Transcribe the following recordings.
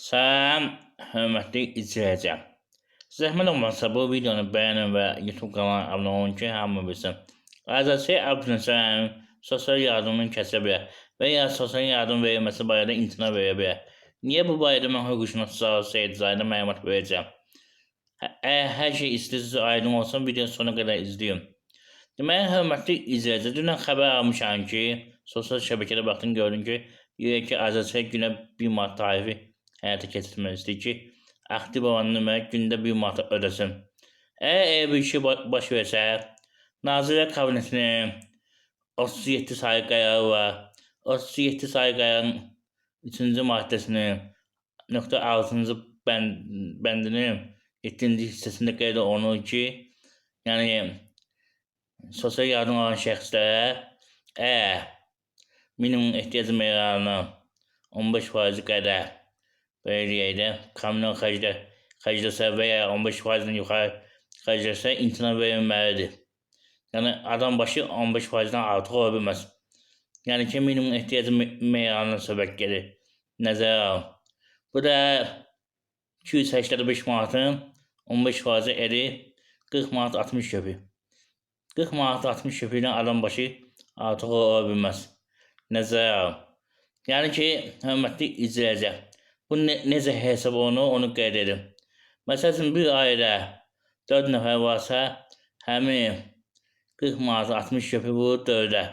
Salam, hörmətli izləyicilər. Zəhmət olmasa bu videonu bəyənin və YouTube kanalına abunə olun ki, hamı bilsin. Azərbaycan Abdülsələm sosial yardımını kəsə bilər və ya sosial yardım verilməsi barədə imtina verə bilər. Niyə bu barədə mən hüquqşünas Zaur Seyidzadə məlumat verəcəm? Əgər hər şey istəyirsiniz aydın olsun, videonun sonuna qədər izləyin. Deməli, hörmətli izləyicilər, dünən xəbər almışam ki, sosial şəbəkədə baxdım, gördüm ki, deyir ki, Azərbaycan günə 1 manat tarifi həyata keçirmək istəyir ki, aktiv olan nömrə gündə 1 manat ödəsin. Əgər elə bir şey baş versə, Nazirlər Kabinetinin 37 sayı qərarı var. 37 sayı qərarın 3-cü maddəsinin nöqtə 6-cı bəndinin 7-ci hissəsində qeyd olunur ki, yəni sosial yardım alan şəxslərə əgər minimum ehtiyac meyarının 15% qədər belə deyək də, kommunal xərcləsə və ya 15%-dən yuxarı xərcləsə imtina verilməlidir. Yəni adam başı 15%-dən artıq ola bilməz. Yəni ki, minimum ehtiyac meyarından söhbət gedir. Nəzərə alın. Bu da 285 manatın 15% edir 40 manat 60 köpük. 40 manat 60 köpükdən adam başı artıq ola bilməz. Nəzərə alın. Yəni ki, hörmətli izləyicilər, bu necə hesab olunur, onu qeyd edim. Məsəl üçün, bir ailə 4 nəfər varsa, həmin 40 manat 60 köpük vurur 4-ə.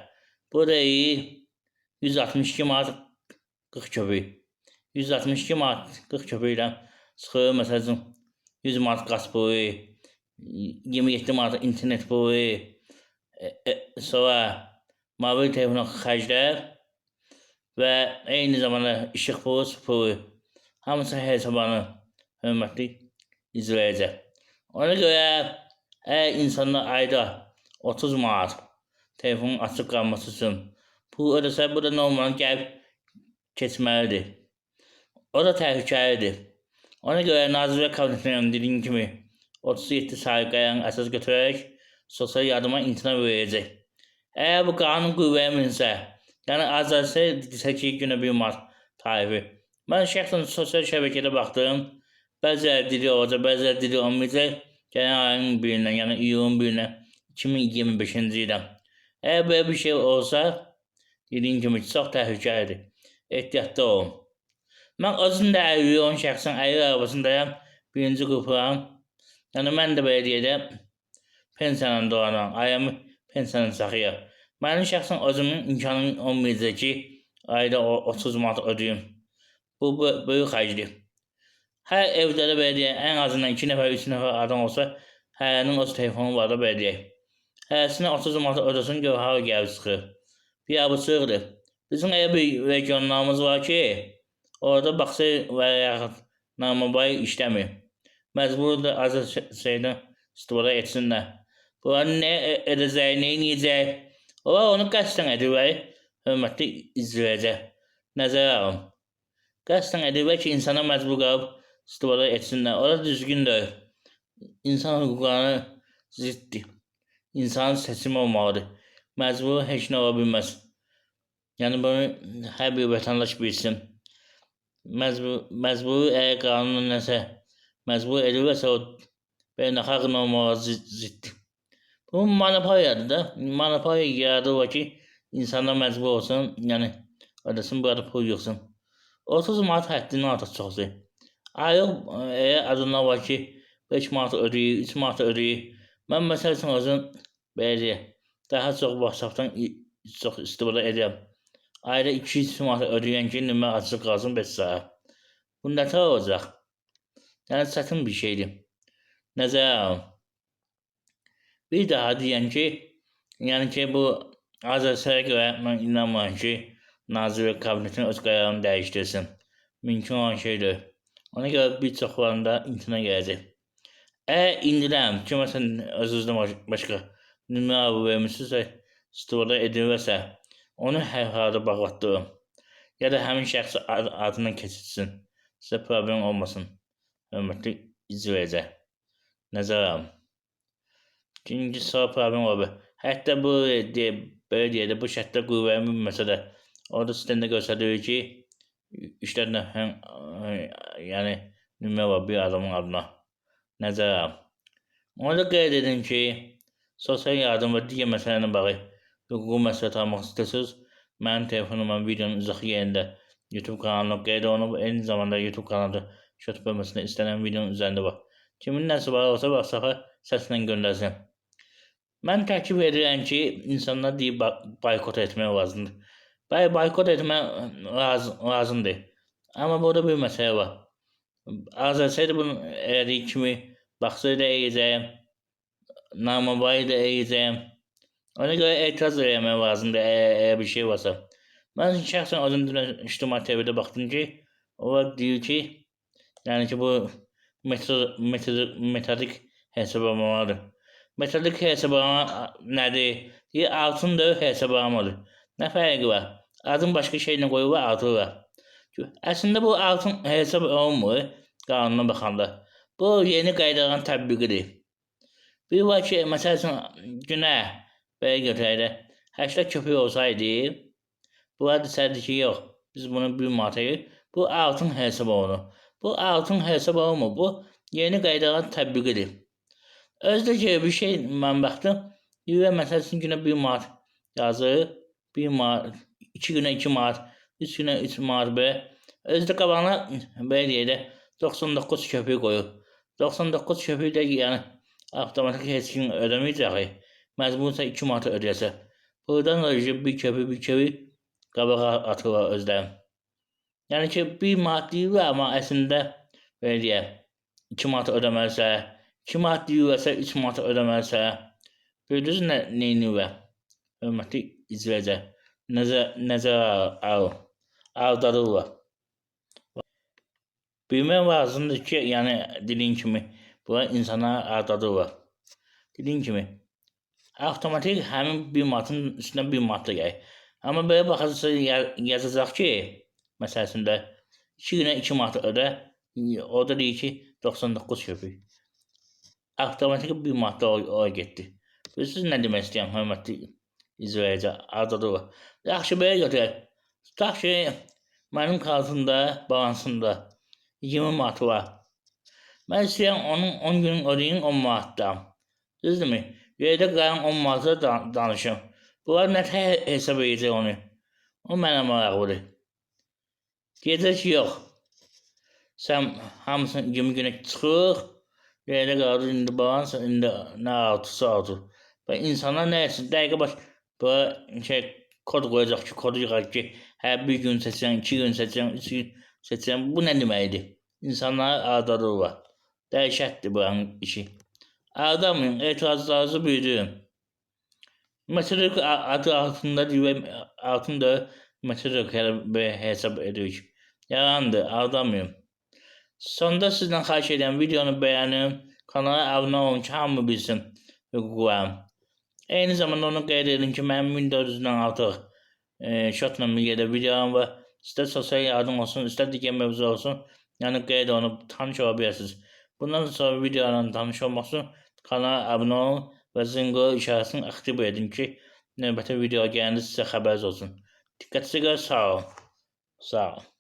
Bu da iyi 162 manat 40 köpük. 162 manat 40 köpüklə çıxır, məsəl üçün 100 manat qaz pulu, 27 manat internet pulu, sonra mobil telefona xərclər və eyni zamanda işıq pulu, su pulu. Hamısı hesablanır, hörmətli izləyicilər. Ona görə əgər insanlar ayda 30 manat telefonun açıq qalması üçün pul ödəsə, bu da normal gəlib keçməlidir. O da təhlükəlidir. Ona görə Nazirlər Kabinetinin dediyim kimi 37 sayı qərarını əsas götürərək sosial yardıma imtina verəcək. Əgər bu qanun qüvvəyə minsə, yəni Azərbaycan desə ki, günə 1 manat tarifi. Mən şəxsən sosial şəbəkədə baxdım. Bəziləri dili olacaq, bəziləri dili olmayacaq. Gələn ayın birindən, yəni iyulun birindən 2025-ci ildən. Əgər belə bir şey olsa, dediyim kimi çox təhlükəlidir. Ehtiyatlı olun. Mən özüm də 50 şəxsən 50 arabasındayam. Birinci qrupam. Yəni mən də belə deyək də pensiyanla dolanıram. Ailəmi pensiyanla saxlayıram. Mənim şəxsən özümün imkanım olmayacaq ki, ayda 30 manat ödəyim. Bu böyük xərcdir. Hər evdə də belə deyək, ən azından 2 nəfər, 3 nəfər adam olsa, hərənin öz telefonu var da belə deyək. Hərəsinə 30 manat ödəsin, gör hara gəlib çıxır. Bir abıçılıqdır. Bizim elə bir regionlarımız var ki, orada baxsa və yaxud Namobay işləmir. Məcburdur Azərbaycandan istifadə etsinlər. Bunlar nə edəcək, nə edəcək? Onlar onu qəsdən edirlər, hörmətli izləyicilər. Nəzərə alın. Qəsdən edirlər ki, insana məcbur qalıb istifadə etsinlər. O da düzgün deyil. İnsan hüquqlarına ziddir. İnsanın seçimi olmalıdır. Məcbur heç nə ola bilməz. Yəni bunu hər bir vətəndaş bilsin. Məcburi əgər qanunla nəsə məcbur edilirsə, o beynəlxalq normalara ziddir. Bu monopoliyadır da. Monopoliya yaradırlar ki, insanlar məcbur olsun, yəni ödəsin, burada pul yığsın. 30 manat həddindən artıq çoxdur. Aylıq elə adamlar var ki, 5 manat ödəyir, 3 manat ödəyir. Mən məsəl üçün özüm belə deyək, daha çox WhatsApp-dan çox istifadə edirəm. Ayda 200 manat ödəyən ki, nömrə açıq qalsın 5 saat. Bu nə tər olacaq? Yəni çətin bir şeydir. Nəzərə alın. Bir daha deyən ki, yəni ki, bu Azərbaycana görə mən inanmıram ki, Nazirlər Kabinetinin öz qərarını dəyişdirsin. Mümkün olan şeydir. Ona görə bir çoxlarında imtina gələcək. Əgər indidən kiməsə özünüzdən başqa nömrə vermisinizsə, istifadə edilirsə, onu hər halda bağlatdırın. Ya da həmin şəxs adından keçirsin. Sizə problem olmasın. Hörmətli izləyicilər. Nəzərə alın. Çünki sonra problem ola bilər. Hətta bu deyə, belə deyək də, bu şərtlər qüvvəyə minməsə də, orada sistemdə göstərir ki, 3 dənə yəni nömrə var bir adamın adına. Nəzərə al. Onu da qeyd edin ki, sosial yardım və digər məsələlərlə bağlı hüquqi məsləhət almaq istəyirsiniz, mənim telefonum videonun izah yerində YouTube kanalına qeyd olunub. Eyni zamanda YouTube kanalında şot bölməsində istənilən videonun üzərində var. Kimin nəsə var olsa WhatsApp-a səslə göndərsin. Mən təklif edirəm ki, insanlar deyib boykot etmək lazımdır. Bəli, boykot etmək lazımdır. Amma burada bir məsələ var. Azərbaycan bunu elədiyi kimi Baxsayı da eləyəcəyəm, Namabayı da eləyəcəyəm. Ona görə etiraz eləmək lazımdır, əgər bir şey varsa. Mən şəxsən özüm dünən İctimai TV-də baxdım ki, o deyir ki, yəni ki, bu metodik hesablamalardır. Metodik hesablama nədir? Deyir, altın da hesablamadır. Nə fərqi var? Adını başqa şeylə qoyurlar, artırırlar. Əslində bu altın hesab olunmur qanuna baxanda. Bu yeni qaydaların tətbiqidir. Bir var ki, məsəl üçün günə belə götürək də 80 köpük olsaydı, bunlar desərdi ki, yox, biz bunu 1 manata bu altın hesab olunur. Bu altın hesab olunmur. Bu yeni qaydaların tətbiqidir. Özdə ki, bir şey mən baxdım. Deyirlər, məsəl üçün günə 1 manat yazır, 1 manat, 2 günə 2 manat, 3 günə 3 manat belə. Özdə qabağına belə deyək də 99 köpük qoyur. 99 köpük də yəni avtomatik heç kim ödəməyəcək. Məcbursa 2 manat ödəyəsə. Buradan da bir köpük, bir köpük qabağa atırlar özləri. Yəni ki, 1 manat deyirlər, amma əslində belə deyək, 2 manat ödəməlisə, 2 manat deyirlərsə 3 manat ödəməlisə, bildiniz nə neynirlər? Hörmətli izləyicilər, nəzərə al, aldadırlar. Bilmək lazımdır ki, yəni dediyim kimi, bunlar insanları aldadırlar. Dediyim kimi, avtomatik həmin 1 manatın üstünə 1 manat da gəlir. Amma belə baxarsa yazacaq ki, məsələsində 2 günə 2 manat ödə, o da deyir ki, 99 köpük. Avtomatik 1 manat da ora getdi. Bilirsiniz nə demək istəyirəm, hörmətli izləyici, aldadırlar. Yaxşı, belə götürək. Tutaq ki, mənim kartımda, balansımda 20 manat var. Mən istəyirəm onun 10 gün ödəyim 10 manatdan. Düzdürmü? Yerdə qalan 10 manata danışım. Bunlar nə hesab edəcək onu? O mənə maraqlıdır. Deyəcək ki, yox. Sən hamısını 20 günə çıxır, yerdə qalır, indi balans, indi nə artırsa artır. Və insanlar nə etsin? Dəqiqə baş bu şey kod qoyacaq ki, kodu yığar ki, hə bir gün seçirəm, 2 gün seçirəm, 3 gün seçirəm. Bu nə deməkdir? İnsanları aldadırlar. Dəhşətdir buranın işi. Aldamayın, etirazlarınızı bildirin. Metodik adı altında altında metodik hesab edirik. Yalandır, aldamayın. Sonda sizdən xahiş edirəm, videonu bəyənin, kanala abunə olun ki, hamı bilsin hüquqlarım. Eyni zamanda onu qeyd edin ki, mənim 1400-dən artıq şotla bir yerdə videom var. İstər sosial yardım olsun, istər digər mövzu olsun, yəni qeyd olunub tanış ola bilərsiniz. Bundan sonra videoyla tanış olmaq üçün kanala abunə olun və zınqırov işarəsini aktiv edin ki, növbəti video gələndə sizə xəbəriniz olsun. Diqqətinizə görə sağ olun. Sağ olun.